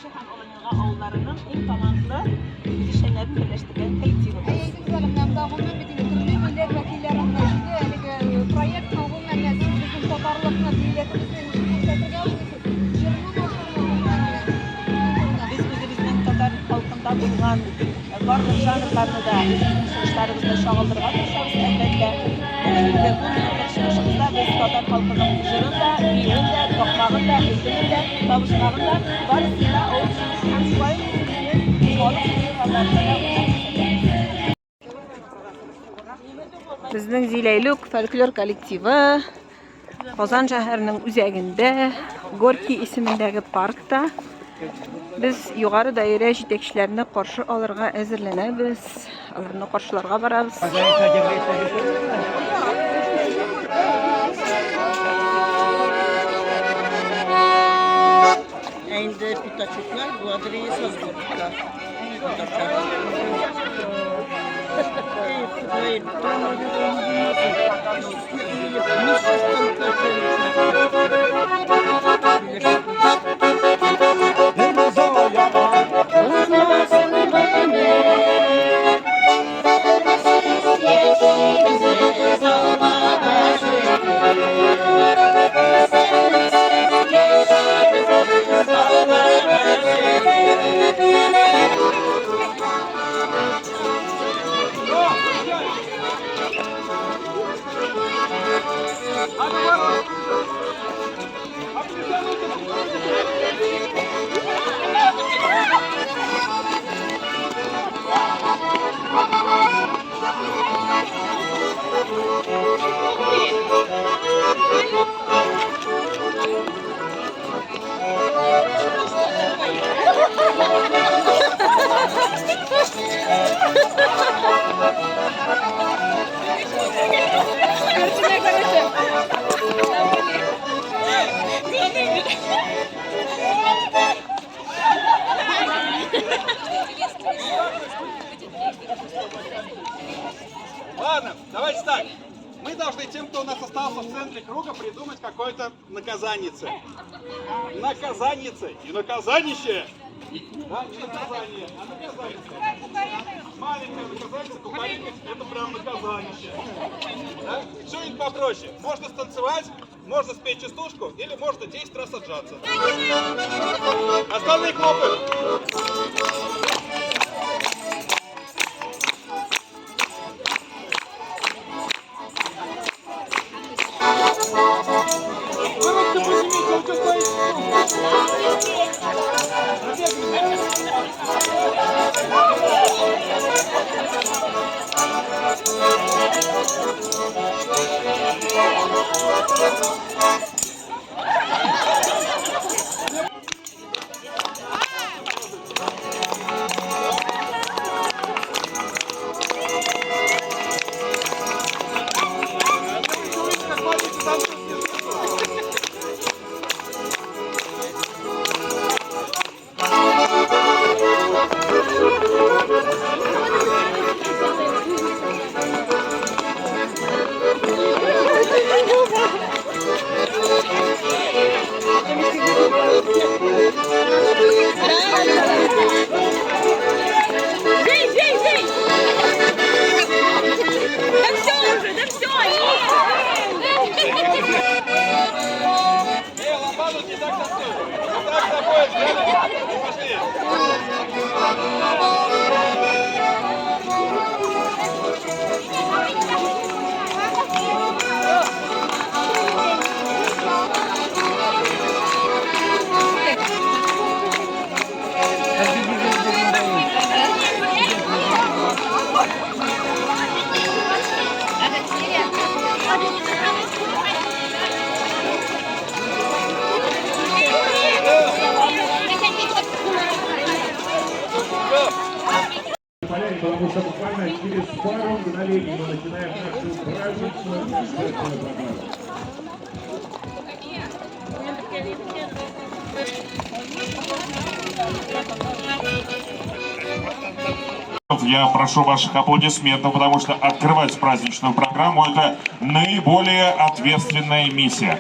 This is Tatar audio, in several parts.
Кече һәм Олы Елга авылларының иң талантлы үзешчәннәрен берләштергән коллективыбыз. Әйдәгез әле, менә монда гомумән бит инде төрле милләт вәкилләрен җыйды әлеге проект. Гомумән, менә сез безнең татарлыкны, милләтебезне ничек күрсәтергә уйлыйсыз? Җырны матурмы, гомумән менә шул турыда. Без үзебезнең татар халкында булган барлык жанрларны да үзебезнең чыгышларыбызда чагылдырырга тырышабыз, әлбәттә. Бүген инде ун минутлык чыгышыбызда без татар халкының җырын да, биюен дә, такмагын да, әйтемен дә, табышмагын да, барысын да авыз җыйдык һәм шулай ук үзебезнең халык уеннарны да уйнап күрсәтәбез. Безнең Зиләйлүк фольклор коллективы Казан шәһәренең үзәгендә Горький исемендәге паркта без югары даирә җитәкчеләрне каршы алырга әзерләнәбез. Аларны каршыларга барабыз. Ә инде пятачоклар Гвадрия Сазгородка. Ладно, давайте так. Мы должны тем, кто у нас остался в центре круга, придумать какое-то наказанице. Наказанице и наказанище. Да, не наказание, а наказанице. Маленькое наказание, кукарекать, это прям наказанище. Да? Что-нибудь попроще. Можно станцевать, можно спеть частушку или можно 10 раз отжаться. Остальные хлопают. Вы руки поднимите, вы что стоите? Как маленький танцует. Жей, жей, жей! Да все уже, да все! Эй, ламбаду не так танцуют. Так заходят, взяли и пошли. Поляне, потому что буквально через пару мгновений мы начинаем нашу праздничную концертную программу. Я прошу ваших аплодисментов, потому что открывать праздничную программу – это наиболее ответственная миссия.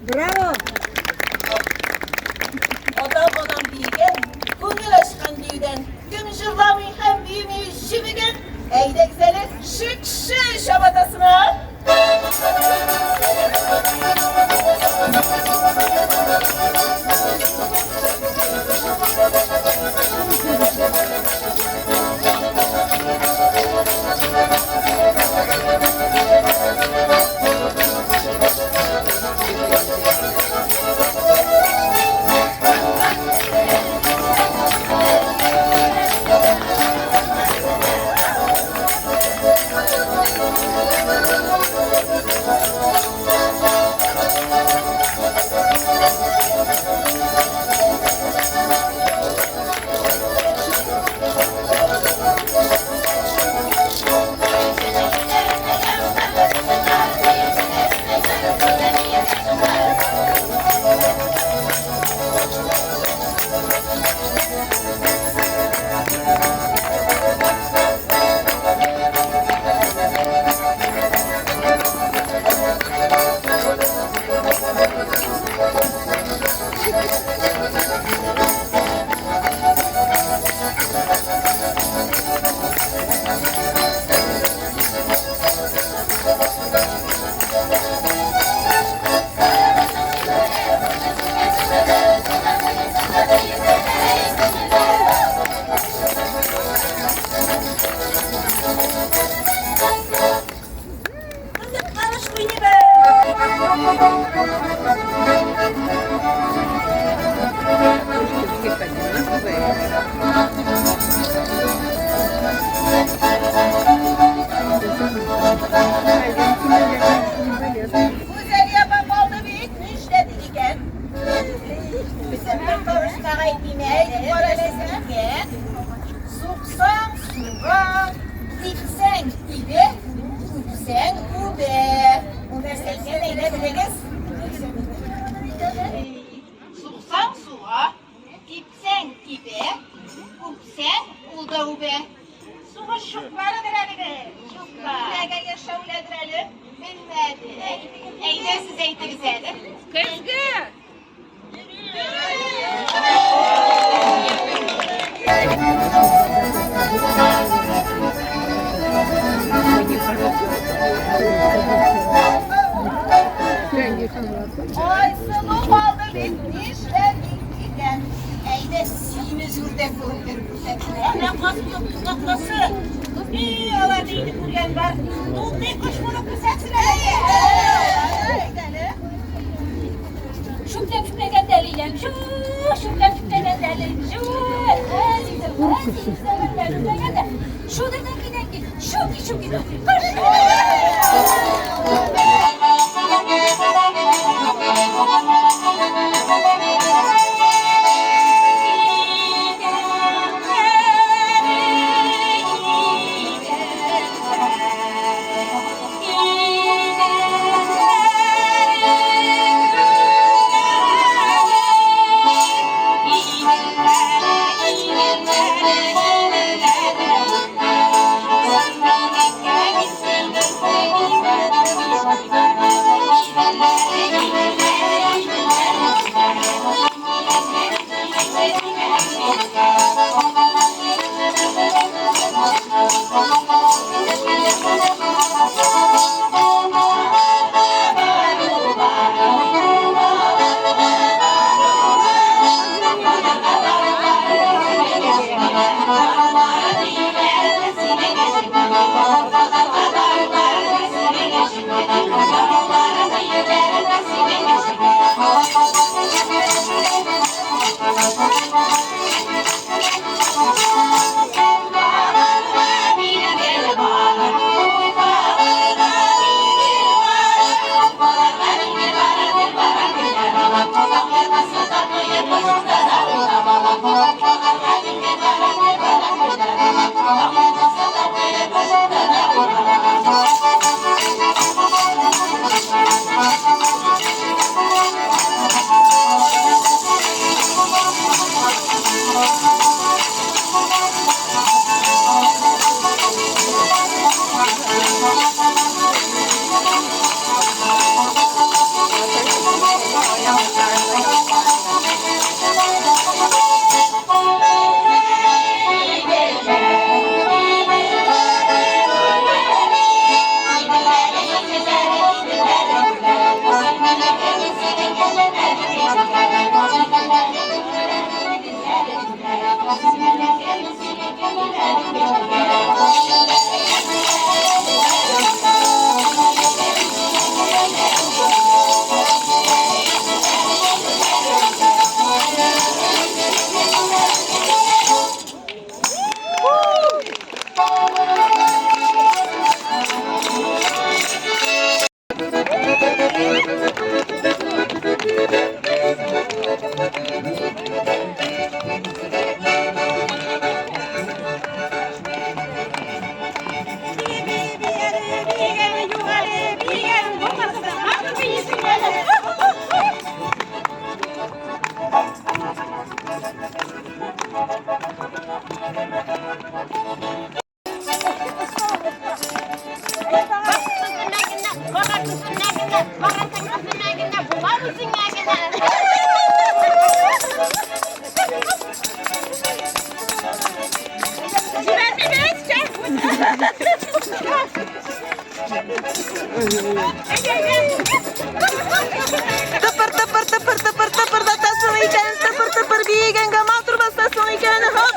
Браво! Ата-бабам биегән, күңел ачкан биюдән, кем җырламый һәм биеми җебегән, әйдәгез әле шекше чабатасына! Гүзәлия апа калды бит, нишләдек икән? Үзем бер табышмак әйтим әле. Икән. Суксаң суга, типсәң тибә, үпсәң үбә. Бу нәрсә икән, әйдә белегез. Суксаң суга, типсәң тибә, үпсәң ул да үбә. Сугыш чукмарыдыр әле бе. Чукмар. Нәгә яшәүләдер әле? Белмәде. Әйдә сез әйтегез әле. Көзге! Айсылу калды бит, нишләдек икән? Әйдә симез үрдәк булып бер күрсәтсен. Әнә каз тотакласы. И, аларны инде күргән бар. Тутый кош булып күрсәтсен әле. Әйдә әле. Шүпләп шүпләгән дәлиләм, шу, шүпләп шүпләгән дәлил, шу, әзизем, әзизем, шүпләгән дә, шудырдан кидән ки, шуки, шуки, тутый кош. Тыпыр тыпыр тыпыр тыпыр тыпырдатасың икән, тыпыр тыпыр биегәнгә матур басасың икән. Хоп!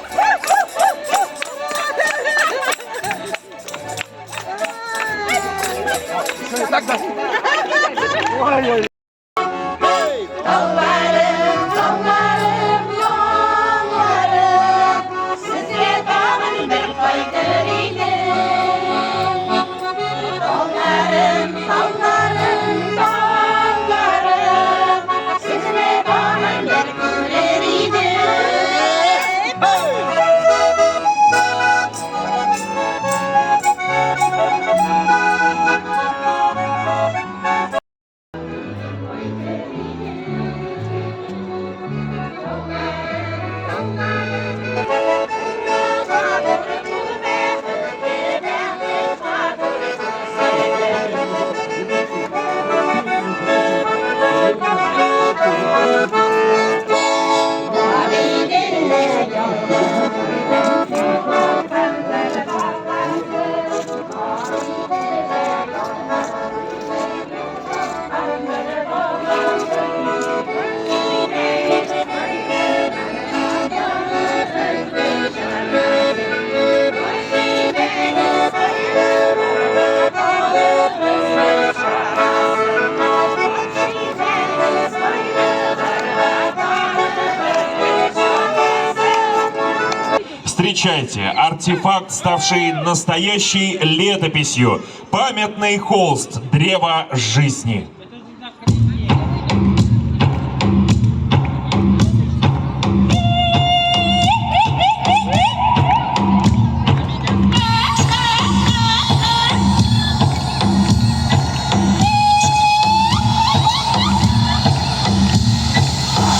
Тауларым, тауларым, юлларым, сезгә тагын бер кайтыр идем. Тауларым, тауларым, тауларым, сезне тагын бер күрер идем. Встречайте, артефакт, ставший настоящей летописью. Памятный холст «Древо жизни».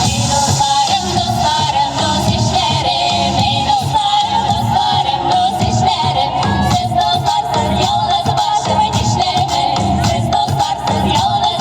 Ey dostlarım, dostlarım, dost işlerim. Ey dostlarım, dostlarım, dost işlerim. Siz dostlarsız yalnız başımın işlerimi. Siz dostlarsız yalnız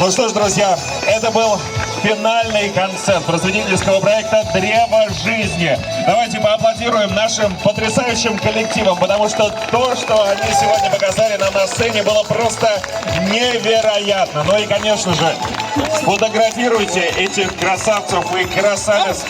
Ну что ж, друзья, это был финальный концерт просветительского проекта «Древо жизни». Давайте поаплодируем нашим потрясающим коллективам, потому что то, что они сегодня показали нам на сцене, было просто невероятно. Ну и, конечно же, сфотографируйте этих красавцев и красавиц.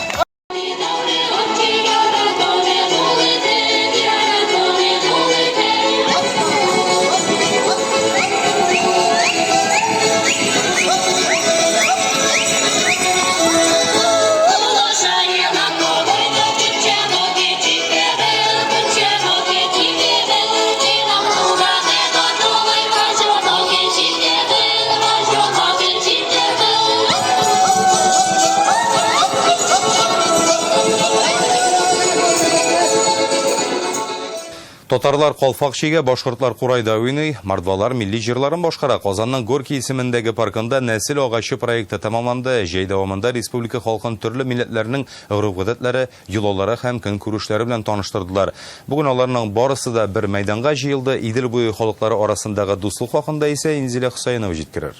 Татарлар калфак чигә, башкортлар курайда уйный, мордвалар милли җырларын башкара. Казанның Горький исемендәге паркында Нәсел агачы проекты тәмамланды. Җәй дәвамында республика халкын төрле милләтләрнең гореф-гадәтләре, йолалары һәм көнкүрешләре белән таныштырдылар. Бүген аларның барысы да бер мәйданга җыелды. Идел буе халыклары арасындагы дуслык хакында исә Инзилә Хөсәенова җиткерер.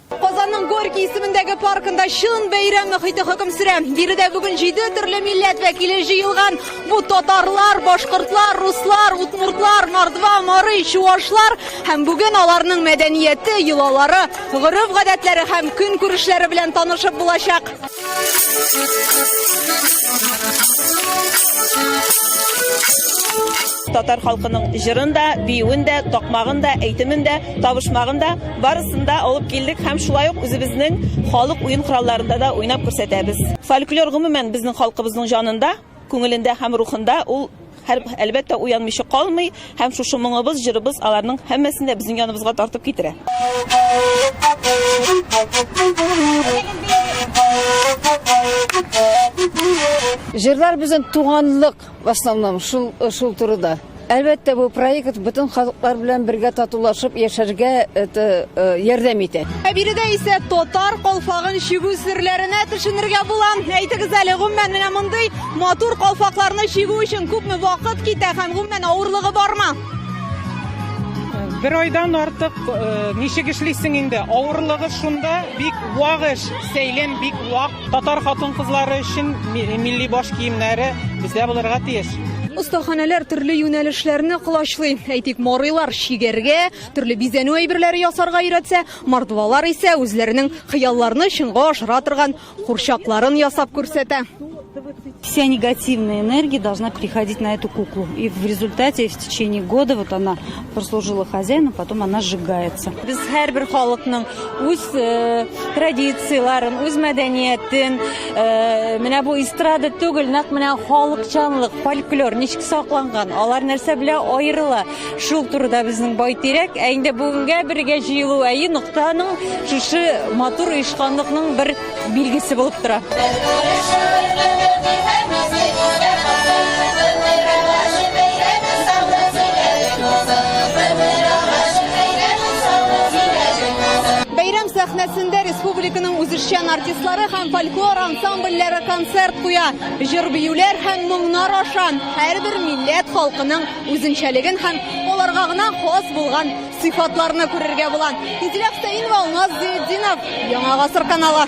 Казанның Горький исемендәге паркында чын бәйрәм мөхите хөкем сөрә. Биредә бүген җиде төрле милләт вәкиле җыелган. Бу татарлар, башкортлар, руслар, удмуртлар, мордва, мари, чуашлар һәм бүген аларның мәдәнияте, йолалары, гореф-гадәтләре һәм көнкүрешләре белән танышып булачак. Татар халкының җырын да, биюен дә, такмагын да, әйтемен дә, табышмагын да, барысын да алып килдек һәм шулай ук үзебезнең халык уен коралларында да уйнап күрсәтәбез. Фольклор гомумән безнең халкыбызның җанында, күңелендә һәм рухында ул һәр, әлбәттә уянмыйча калмый һәм шушы моңыбыз, җырыбыз аларның һәммәсен дә безнең яныбызга тартып китерә. Җырлар безнең туганлык в основном шул шул турыда. Әлбәттә, бу проект бөтен халыклар белән бергә татулашып яшәргә это ярдәм итә. Ә биредә исә татар калфагын чигү серләренә төшенергә була. Әйтегез әле, гомумән, менә мондый матур калфакларны чигү өчен күпме вакыт китә һәм гомумән авырлыгы бармы? Бер айдан артык ничек эшлисең инде? Авырлыгы шунда, бик вак эш, сәйлән бик вак. Татар хатын-кызлары өчен милли баш киемнәре бездә булырга тиеш. Остаханәләр төрле юнәлешләрне колачлый. Әйтик, марыйлар чигәргә, төрле бизәнү әйберләре ясарга өйрәтсә, мордвалар исә үзләренең хыялларны чынга ашыра торган курчакларын ясап күрсәтә. Вся негативная энергия должна переходить на эту куклу. И в результате в течение года вот она прослужила хозяину, потом она сжигается. Без һәрбер халыкның үз э, традицияләрен, үз мәдәниятен, э, менә бу эстрада түгел, нәкъ менә халыкчанлык, фольклор ничек сакланган, алар нәрсә белән аерыла, шул турыда безнең байтирәк. Ә инде бүгенгә бергә җыелу әйе ноктаның шушы матур оешканлыкның бер билгесе булып тора. Бәйрәм сәхнәсендә республиканың үзешчән артистлары һәм фольклор ансамбльләре концерт куя. Җыр-биюләр һәм моңнар аша һәрбер милләт халкының үзенчәлеген һәм аларга гына хас булган сыйфатларны күрергә була. Инзилә Хөсәенова, Алмаз Зыятдинов, Яңа Гасыр каналы.